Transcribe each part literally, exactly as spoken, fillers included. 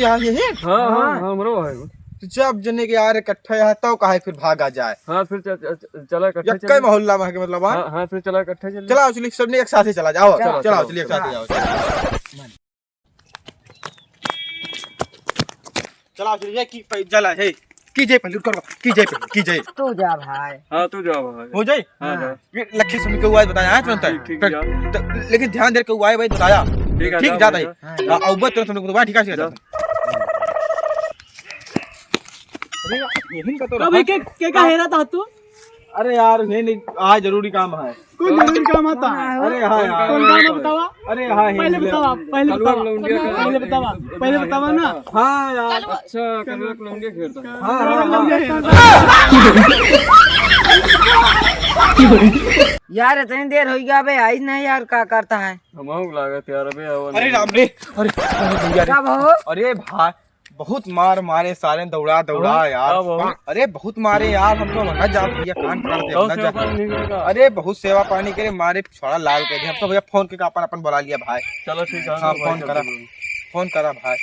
के यहाँ यही? हाँ, हाँ, हाँ। हाँ, हमरो है। तो जब जने के यार इकट्ठा यहाँ, तब काहे फिर भागा जाए? हाँ, फिर च-, च-, च-, चला इकट्ठे यक्के चले। मोहल्ला में है के मतलब, हाँ? हाँ, हाँ, फिर चला इकट्ठे चले। चला, चलिए, सबने एक साथे चला जाओ। चला, चला, चला, चलिए, एक साथे चला। जाओ, चला। चला, चलिए, की पे-, चला, हे, की जय पहले, रुको, रुको, की जय पहले, की जय। तू जा भाई। हाँ, तू जा भाई। हो जाए? हाँ, हाँ। जा। ये लक्ष्य सुन के हुआ है, बताया है तुरंत। ठीक, ठीक, तो, जा। तो, लेकिन ध्यान दे के हुआ है भाई, बताया। ठीक है, ठीक, जा जाता भाई, है। जा। हाँ, हाँ, अब तुरंत सुन के बताया, ठीक है, ठीक है, जा। अरे यार, यही का तो कब रहा। एक, एक, के का हेरा था तू? अरे यार, ये नहीं, आज जरूरी काम है। कोई जरूरी काम आता है? अरे हाँ यार। कौन काम है बतावा? अरे हाँ, पहले बतावा, पहले बतावा। पहले बतावा, पहले बतावा ना। हाँ यार। अच्छा, कलवा के लौंडे घेरता है। हाँ, हाँ, हाँ। यार, इतनी देर हो गया बे, आइज नहीं यार, का करता है? हमहू लागत यार, अबे आवा अरे नहीं। राम रे, अरे, अरे भैया रे। का भाव? अरे भाई, बहुत मार मारे सारे, दौड़ा, दौड़ा बहुत? यार। का भाव? अरे बहुत मारे यार, हम तो वहाँ जा भैया, कान पकड़ के बहुत अपना सेवा जा। पानी नहीं करेगा। अरे बहुत सेवा पानी करे, मारे छोड़ा लाल कर दिया। हम तो भैया फोन के अपन, अपन बुला लिया भाई। चलो ठीक है, हाँ, भाई, फोन चलते करा, हैं। फोन करा भाई।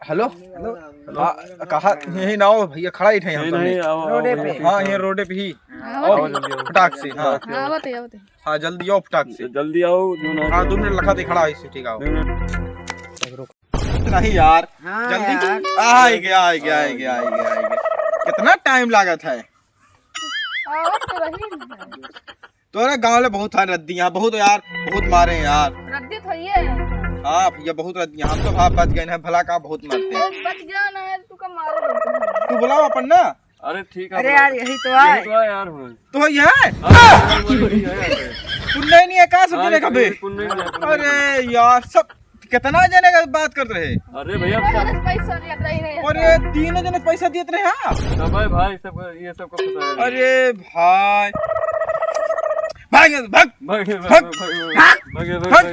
हेलो? हेलो? हाँ, कहा, यही ना हो भैया, खड़ा ही थे हम नहीं, तो नहीं, नहीं। आओ, आओ, रोडे आओ, पे। ठीक हाँ, है। ये रोडे पे ही। हाँ, आओ, आओ, जल्दी आओ। फटाक से, हाँ। हाँ, आवत है, आवत है। हाँ, जल्दी आओ फटाक से। जल्दी आओ, जो ना हाँ, दो मिनट लखा दे खड़ा है इसे, ठीक आओ। दो मिनट। नहीं यार, हाँ जल्दी। यार। आ, आ गया, आ गया, आ गया, आ गया, आ गया। कितना टाइम लागत है? आवत तो रही है। तोरे गाँव ले बहुत है रद्दी यहाँ, बहुत यार, बहुत मारे हैं यार। रद्दी तो है। हाँ भैया, बहुत रद्दी यहाँ। हम तो भाग बच गए हैं, भला का बहुत मारते हैं। बच गया ना है, तू का मारो। तू बुलाओ अपन ना। अरे ठीक है, अरे बुलाओ। यार, यही तो है। यही तो है यार, हम। तो यही है? हाँ, यही है, यही है। पुण्य नहीं है, कहाँ से हाँ, देने का बे? पुण्य नहीं है, पुण्य नहीं है। अरे यार, सब कितना जने का बात करत रहे? अरे भैया, तीनों जने पैसा दियत रही है। अरे तीनों जने पैसा दियत रहे, हाँ? सब है भाई, सब, ये सबको पता है। अरे भाई, भाग, भाग, भाग, भाग। भाग, भाग, भाग, भाग।